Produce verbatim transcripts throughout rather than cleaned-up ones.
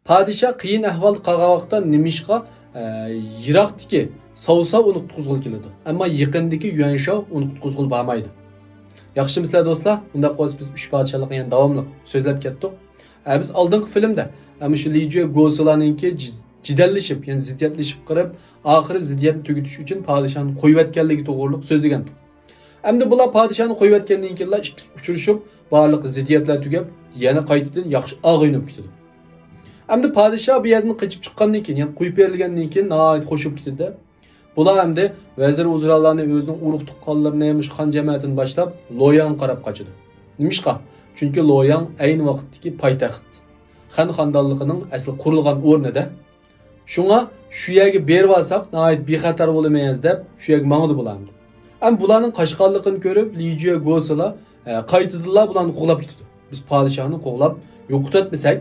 پادىشاھ قىيىن ئەھۋالدا قالغان ۋاقىتتا نېمىشقا، ئە، يىراقتىكى ساۋساۋ ئۇنى قۇتقۇزغىلى كېلىدۇ، ئەمما يېقىندىكى يۈەنشاۋ ئۇنى قۇتقۇزغىلى بارمايدۇ؟ ياخشىمۇسىلەر دوستلار؟ ئۇنداق بولسا بىز ئۈچ پادىشاھلىقنى يەنە داۋاملىق سۆزلەپ كەتتۇق. ئە، بىز ئالدىنقى فىلىمدە، ئە، مۇشۇ لى جۈە گوسىلانىڭكى جى-، جېدەللىشىپ، يەنى زىددىيەتلىشىپ قىرىپ، ئاخىرى زىددىيەتنى تۈگىتىش ئۈچۈن پادىشاھنى قويۇۋەتكەنلىكى توغرۇلۇق سۆزلىگەنتۇق. ئەمدى بۇلار پادىشاھنى قويۇۋەتكەندىن كېيىنلا ئىككىسى ئۇچرىشىپ، بارلىق زىددىيەتلەر تۈگەپ، يەنە قايتىدىن ياخشى ئاغىنە بولۇپ كېتىدۇ. ئەمدى پادىشاھ بۇ يەردىن قېچىپ چىققاندىن كېيىن، يەنى قويۇپ بېرىلگەندىن كېيىن ناھايىتى خوش بولۇپ كېتىدۇ. بۇلار ئەمدى ۋەزىر ۋۇزرالارنى، ئۆزىنىڭ ئۇرۇق تۇغقانلىرىنى، مۇشۇ خان جەمەتىنى باشلاپ لوياڭغا قاراپ قاچىدۇ. نېمىشقا؟ چۈنكى لوياڭ ئەينى ۋاقىتتىكى پايتەخت، خەن خاندانلىقىنىڭ ئەسلى قۇرۇلغان ئورنىدا. شۇڭا شۇ يەرگە بېرىۋالساق ناھايىتى بىخەتەر بولىمىز دەپ شۇ يەرگە ماڭىدۇ بۇلار ئەمدى. ئەمما بۇلارنىڭ قاچقانلىقىنى كۆرۈپ لى جۈە گوسىلا، ئە، قايتىدىنلا بۇلارنى قوغلاپ كېتىدۇ. بىز پادىشاھنى قوغلاپ يوقىتىۋەتمىسەك،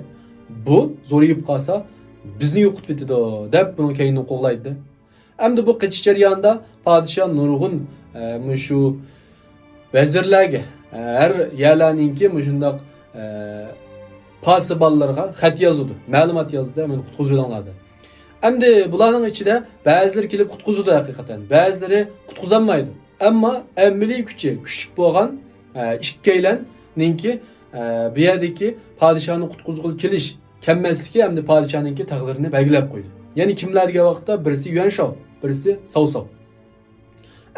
بۇ زورىيىپ قالسا بىزنى يوقىتىۋېتىدۇ دەپ بۇنىڭ كەينىدىن قوغلايدۇ. ئەمدى بۇ قېچىش جەريانىدا پادىشاھ نۇرغۇن، ئە، مۇشۇ ۋەزىرلەرگە، ئە، ھەر يەرلەرنىڭكى مۇشۇنداق، ئە، پاسىبانلىرىغا خەت يازىدۇ، مەلۇمات يازىدۇ، مېنى قۇتقۇزۇۋېلىڭلار دەپ. ئەمدى بۇلارنىڭ ئىچىدە بەزىلىرى كېلىپ قۇتقۇزىدۇ ھەقىقەتەن، بەزىلىرى قۇتقۇزالمايدۇ. ئەمما ئەمەلىي كۈچى كۈچلۈك بولغان، ئە، ئىككىيلەننىڭكى، ئە، بۇ يەردىكى پادىشاھنى قۇتقۇزغىلى كېلىش كەلمەسلىكى ئەمدى پادىشاھنىڭكى تەقدىرىنى بەلگىلەپ قويدى. يەنى كىملەر دېگەن ۋاقىتتا بىرسى يۈەنشاۋ، بىرسى ساۋساۋ.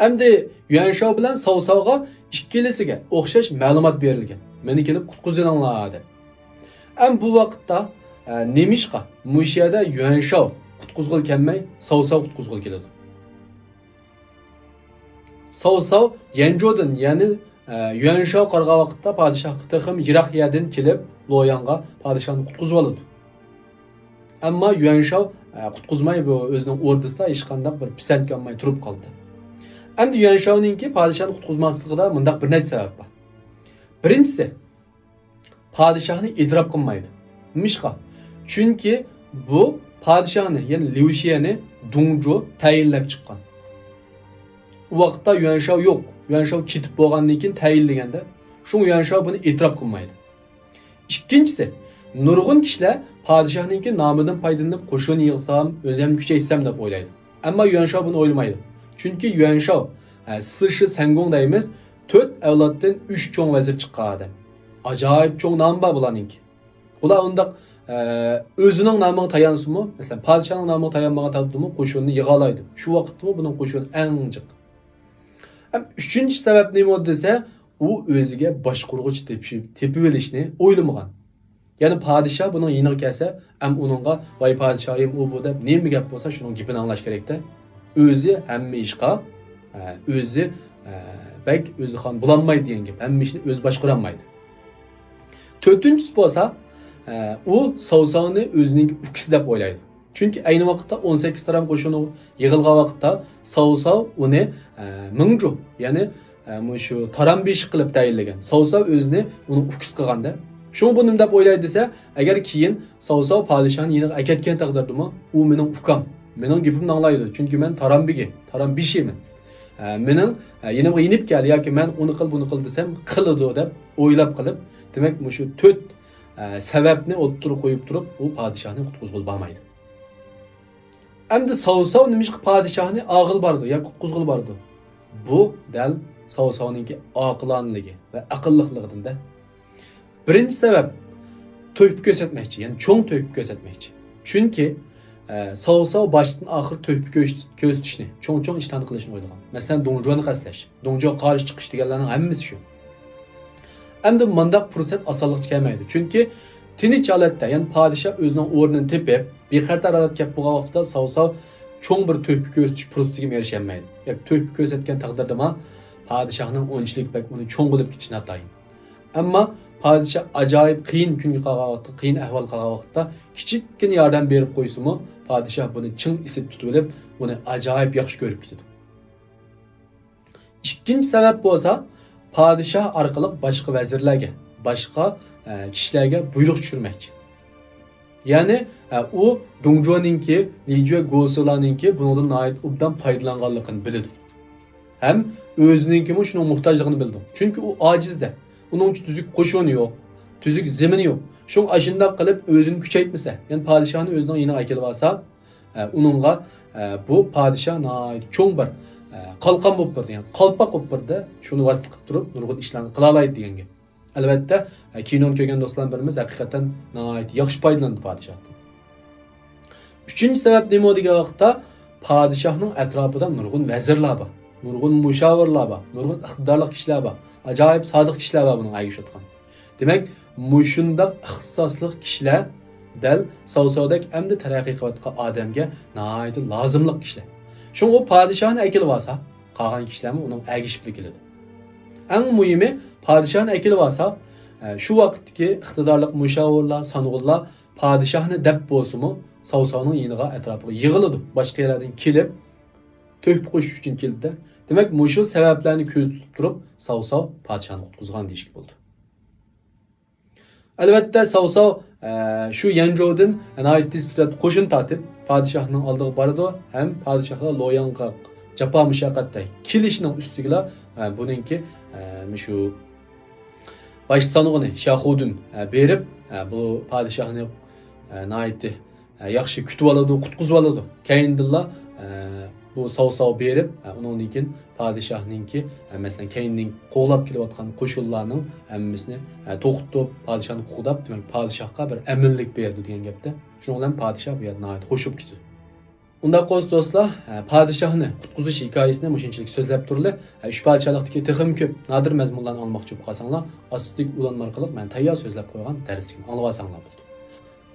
ئەمدى يۈەنشاۋ بىلەن ساۋساۋغا ئىككىلىسىگە ئوخشاش مەلۇمات بېرىلگەن، مېنى كېلىپ قۇتقۇزۇۋېلىڭلار دەپ. ئەمما بۇ ۋاقىتتا، ئە، نېمىشقا مۇشۇ يەردە يۈەنشاۋ قۇتقۇزغىلى كەلمەي، ساۋساۋ قۇتقۇزغىلى كېلىدۇ؟ ساۋساۋ يەنجۇدىن، يەنى، ئە، يۈەنشاۋ قارىغان ۋاقىتتا پادىشاھقا تېخىمۇ يىراق يەردىن كېلىپ، لوياڭغا پادىشاھنى قۇتقۇزۇۋالىدۇ. ئەمما يۈەنشاۋ، ئە، قۇتقۇزماي، بۇ ئۆزىنىڭ ئوردىسىدا ھېچقانداق بىر پىسەنتكە ئالماي تۇرۇپ قالدى. ئەمدى يۈەنشاۋنىڭكى پادىشاھنى قۇتقۇزماسلىقىدا مۇنداق بىر نەچچە سەۋەب بار. بىرىنچىسى، پادىشاھنى ئېتىراپ قىلمايدۇ. نېمىشقا؟ چۈنكى بۇ پادىشاھنى، يەنى ليۇشيەنى دۇڭجۇ تەيىنلەپ چىققان. ئۇ ۋاقىتتا يۈەنشاۋ يوق. يۈەنشاۋ كېتىپ بولغاندىن كېيىن تەيىنلىگەندە، شۇڭا يۈەنشاۋ بۇنى ئېتىراپ قىلمايدۇ. ئىككىنچىسى، نۇرغۇن كىشىلەر پادىشاھنىڭكى نامىدىن پايدىلىنىپ قوشۇن يىغسام، ئۆزۈم كۈچەيتسەم دەپ ئويلايدۇ. ئەمما يۈەنشاۋ بۇنى ئويلىمايدۇ. چۈنكى يۈەنشاۋ، ھە، سىشى سەنگۇڭ دەيمىز، تۆت ئەۋلادتىن ئۈچ چوڭ ۋەزىر چىققان ئادەم. ئاجايىپ چوڭ نامى بار بۇلارنىڭكى. بۇلار ئۇنداق، ئە، ئۆزىنىڭ نامىغا تايانسىمۇ، مەسىلەن، پادىشاھنىڭ نامىغا تايانمىغان تەقدىردىمۇ قوشۇننى يىغالايدۇ. شۇ ۋاقىتتىمۇ بۇنىڭ قوشۇنى ئەڭ جىق. ھەم ئۈچىنچى سەۋەب نېمە دېسە، ئۇ ئۆزىگە باشقۇرغۇچى تېپىشى-، تېپىۋېلىشنى ئويلىمىغان. يەنى پادىشاھ بۇنىڭ يېنىغا كەلسە، ئەم ئۇنىڭغا، ۋاي پادىشاھىم، ئۇ بۇ دەپ نېمە گەپ بولسا شۇنىڭ گېپىنى ئاڭلاش كېرەكتە. ئۆزى ھەممە ئىشقا، ئە، ئۆزى، ئە، بەگ، ئۆزى خان بولالمايدۇ دېگەن گەپ. ھەممە ئىشنى ئۆزى باشقۇرالمايدۇ. تۆتىنچىسى بولسا، ئە، ئۇ ساۋساۋنى ئۆزىنىڭ ئۇكىسى دەپ ئويلايدۇ. چۈنكى ئەينى ۋاقىتتا ئون سەككىز تارام قوشۇنى يىغىلغان ۋاقىتتا ساۋساۋ ئۇنى، ئە، مىڭجۇ، يەنى، ئە، مۇشۇ تارام بېشى قىلىپ تەيىنلىگەن. ساۋساۋ ئۆزىنى ئۇنىڭ ئۇكىسى قىلغاندا. شۇڭا بۇ نېمە دەپ ئويلايدۇ دېسە، ئەگەر كېيىن ساۋساۋ پادىشاھنى يېنىغا ئەكەتكەن تەقدىردىمۇ، ئۇ مېنىڭ ئۇكام، مېنىڭ گېپىمنى ئاڭلايدۇ، چۈنكى مەن تارام بېگى، تارام بېشىمەن. ئە، مېنىڭ، ئە، يېنىمغا يېنىپ كەل ياكى مەن ئۇنى قىل، بۇنى قىل دېسەم، قىلىدۇ دەپ ئويلاپ قېلىپ، دېمەك، مۇشۇ تۆت، ئە، سەۋەبنى ئوتتۇرىغا قويۇپ تۇرۇپ، ئۇ پادىشاھنى قۇتقۇزغىلى بارمايدۇ. ئەمدى ساۋساۋ نېمىشقا پادىشاھنى ئاغىلى بارىدۇ ياكى قۇتقۇزغىلى بارىدۇ؟ بۇ دەل ساۋساۋنىڭكى ئاقىلانىلىكى ۋە ئەقىللىقلىقىدىن-دە. بىرىنچى سەۋەب، تۆھپە كۆرسەتمەكچى، يەنى چوڭ تۆھپە كۆرسەتمەكچى. چۈنكى، ئە، ساۋساۋ باشتىن ئاخىر تۆھپە كۆرسىتىش-، كۆرسىتىشنى، چوڭ-چوڭ ئىشلارنى قىلىشنى ئويلىغان. مەسىلەن، دۇڭجۇەنى ئەسلەش، دۇڭجۇەگە قارشى چىقىش دېگەنلەرنىڭ ھەممىسى شۇ. ئەمدى مۇنداق پۇرسەت ئاسانلىقچە كەلمەيدۇ. چۈنكى تىنچ ھالەتتە، يەنى پادىشاھ ئۆزىنىڭ ئورنىنى تېپىپ، بىخەتەر ھالەتكە كەپ بولغان ۋاقتىدا ساۋساۋ چوڭ بىر تۆھپە كۆرسىتىش پۇرسىتىگە ئېرىشەلمەيدۇ. ياكى تۆھپە كۆرسەتكەن تەقدىردىمۇ پادىشاھنىڭ ئۇنچىلىك بەك ئۇنى چوڭ بىلىپ كېتىشى ناتايىن. ئەمما پادىشاھ ئاجايىپ قىيىن كۈنگە قالغان ۋاقىتتا، قىيىن ئەھۋالغا قالغان ۋاقىتتا كىچىككىنە ياردەم بېرىپ قويسىمۇ، پادىشاھ بۇنى چىڭ ئېسىپ تۇتۇۋېلىپ، ئۇنى ئاجايىپ ياخشى كۆرۈپ كېتىدۇ. ئىككىنچى سەۋەب بولسا، پادىشاھ ئارقىلىق باشقا ۋەزىرلەرگە، باشقا، ئە، كىشىلەرگە بۇيرۇق چۈشۈرمەكچى. يەنى، ئە، ئۇ دۇڭجۇەنىڭكى، لىجۈە گوسۇلانىڭكى بۇنىڭدىن ناھايىتى ئوبدان پايدىلانغانلىقىنى بىلىدۇ. ھەم ئۆزىنىڭكىمۇ شۇنىڭ موھتاجلىقىنى بىلىدۇ. چۈنكى ئۇ ئاجىز-دە. ئۇنىڭچە تۈزۈك قوشۇنى يوق، تۈزۈك زېمىنى يوق. شۇڭا ئاشۇنداق قىلىپ ئۆزىنى كۈچەيتمىسە، يەنى پادىشاھنى ئۆزىنىڭ يېنىغا ئەكېلىۋالسا، ئە، ئۇنىڭغا، ئە، بۇ پادىشاھ ناھايىتى چوڭ بىر، ئە، قالقان بولۇپ بېرىدۇ، يەنى قالپاق بولۇپ بېرىدۇ، شۇنى ۋاسىتە قىلىپ تۇرۇپ نۇرغۇن ئىشلارنى قىلالايدۇ دېگەن گەپ. ئەلۋەتتە، ئە، كىنونى كۆرگەن دوستلارنىڭ بىرىمىز ھەقىقەتەن ناھايىتى ياخشى پايدىلاندى پادىشاھتىن. ئۈچىنچى سەۋەب نېمە دېگەن ۋاقىتتا، پادىشاھنىڭ ئەتراپىدا نۇرغۇن ۋەزىرلەر بار، نۇرغۇن مۇشاۋىرلار بار، نۇرغۇن ئىقتىدارلىق كىشىلەر بار، ئاجايىپ سادىق كىشىلەر بار بۇنىڭ ئەگىشىۋاتقان. دېمەك، مۇشۇنداق ئىختىساسلىق كىشىلەر دەل ساۋساۋدەك ئەمدى تەرەققىي قىلىۋاتقان ئادەمگە ناھايىتى لازىملىق كىشىلەر. شۇڭا ئۇ پادىشاھنى ئەكېلىۋالسا، قالغان كىشىلەرمۇ ئۇنىڭ ئەگىشىپلا كېلىدۇ. ئەڭ مۇھىمى، پادىشاھنى ئەكېلىۋالسا، ئە، شۇ ۋاقىتتىكى ئىقتىدارلىق مۇشاۋىرلار، سانغۇنلار پادىشاھنى دەپ بولسىمۇ، ساۋساۋنىڭ يېنىغا، ئەتراپىغا يىغىلىدۇ. باشقا يەرلەردىن كېلىپ، تۆھپە قوشۇش ئۈچۈن كېلىدۇ. دېمەك، مۇشۇ سەۋەبلەرنى كۆزدە تۇتۇپ تۇرۇپ، ساۋساۋ پادىشاھنى قۇتقۇزغان دېيىشكە بولىدۇ. ئەلۋەتتە، ساۋساۋ، ئە، شۇ يەنجۇدىن ناھايىتى تېز سۈرئەتتە قوشۇن تارتىپ، پادىشاھنىڭ ئالدىغا بارىدۇ ھەم پادىشاھلار لوياڭغا جاپا مۇشەققەتتە كېلىشىنىڭ ئۈستىگىلا، ئە، بۇنىڭكى، ئە، مۇشۇ باش سانغۇنى شاخۇدىن، ئە، بېرىپ، ئە، بۇ پادىشاھنى، ئە، ناھايىتى، ئە، ياخشى كۈتۈۋالىدۇ، قۇتقۇزۇۋالىدۇ. كەينىدىنلا، ئە، بۇ ساۋساۋ بېرىپ، ئە، ئۇنىڭدىن كېيىن پادىشاھنىڭكى، ئە، مەسىلەن، كەينىدىن قوغلاپ كېلىۋاتقان قوشۇنلارنىڭ ھەممىسىنى، ئە، توختىتىپ، پادىشاھنى قوغداپ، دېمەك، پادىشاھقا بىر ئەمىنلىك بېرىدۇ دېگەن گەپتە. شۇنىڭ بىلەن پادىشاھ بۇ يەردە ناھايىتى خوش بولۇپ كېتىدۇ. ئۇنداق بولسا دوستلار، ئە، پادىشاھنى قۇتقۇزۇش ھېكايىسىنى مۇشۇنچىلىك سۆزلەپ تۇرلى. ئە، ئۈچ پادىشاھلىقتىكى تېخىمۇ كۆپ نادىر مەزمۇنلارنى ئاڭلىماقچى بولۇپ قالساڭلار، ئاستىدىكى ئۇلانما ئارقىلىق مەن تەييار سۆزلەپ قويغان دەرسلىكنى ئاڭلىۋالساڭلار بولىدۇ.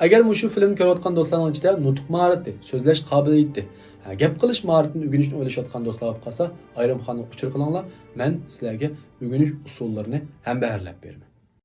ئەگەر مۇشۇ فىلىم كۆرۈۋاتقان دوستلارنىڭ ئىچىدە نۇتۇق ماھارىتى، سۆزلەش قابىلىيىتى، ھە، گەپ قىلىش ماھارىتىنى ئۆگىنىشنى ئويلىشىۋاتقان دوستلار بولۇپ قالسا، ئايرىم خانىمغا ئۇچۇر قىلىڭلار، مەن سىلەرگە ئۆگىنىش ئۇسۇللىرىنى ھەمبەھىرلەپ بېرىمەن.